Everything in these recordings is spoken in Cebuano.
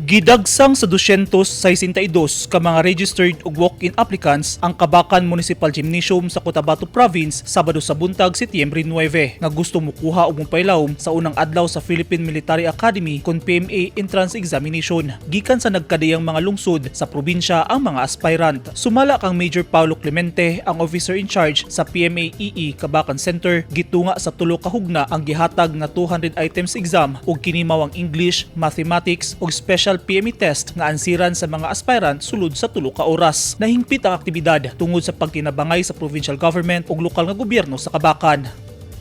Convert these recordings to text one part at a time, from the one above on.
Gidagsang sa 262 ka mga registered ug walk-in applicants ang Kabacan Municipal Gymnasium sa Cotabato Province Sabado sa buntag, Setyembre 9, nga gusto mukuha og mopailawom sa unang adlaw sa Philippine Military Academy kon PMA Entrance Examination. Gikan sa nagkadiyang mga lungsod sa probinsya ang mga aspirant. Sumala kang Major Paulo Clemente, ang officer in charge sa PMA EE Kabacan Center, gitunga sa 3 ka hugna ang gihatag nga 200 items exam ug kini mao ang English, Mathematics ug Special PMA test nga ansiran sa mga aspirant sulod sa 3 ka oras. Nahingpit ang aktibidad tungod sa pagtinabangay sa provincial government ug lokal nga gobyerno sa Kabacan.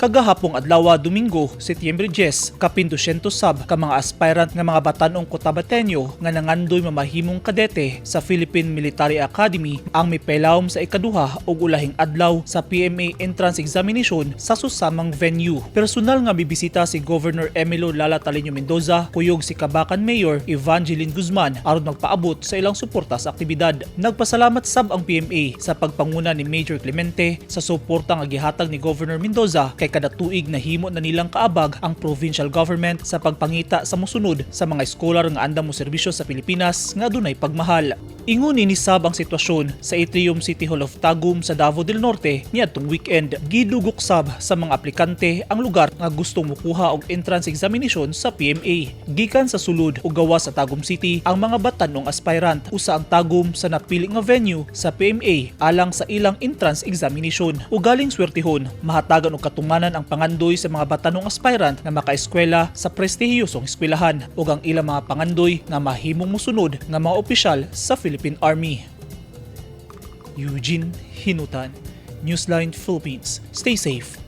Kagahapong adlaw, Domingo, Setyembre 10, kapin 200 sab ka mga aspirant nga mga batanong Cotabateño nga nangandoy mamahimong kadete sa Philippine Military Academy ang mipailawom sa ikaduha ug ulahing adlaw sa PMA Entrance Examination sa susamang venue. Personal nga mibisita si Governor Emilo Lala Taliño Mendoza kuyog si Kabacan Mayor Evangeline Guzman aron magpaabot sa ilang suporta sa aktibidad. Nagpasalamat sab ang PMA sa pagpanguna ni Major Clemente sa suporta nga gihatag ni Governor Mendoza kay kada tuig nahimo na nilang kaabag ang provincial government sa pagpangita sa mosunod sa mga scholar nga andam mo serbisyo sa Pilipinas nga adunay pagmahal. Ingon ni sab ang sitwasyon sa Atrium City Hall of Tagum sa Davao del Norte niadtong weekend. Gidugok sab sa mga aplikante ang lugar nga gustong mukuha og entrance examination sa PMA. Gikan sa sulod ug gawas sa Tagum City ang mga batanong aspirant. Usa ang Tagum sa napili nga venue sa PMA alang sa ilang entrance examination. Ugaling swertihon, mahatagan og katumanan ang pangandoy sa mga batanong aspirant nga makaeskwela sa prestihiyosong eskwelahan ug ang ilang mga pangandoy nga mahimong musunod nga mga opisyal sa Philippine Army. Eugene Hinutan, Newsline Philippines. Stay safe.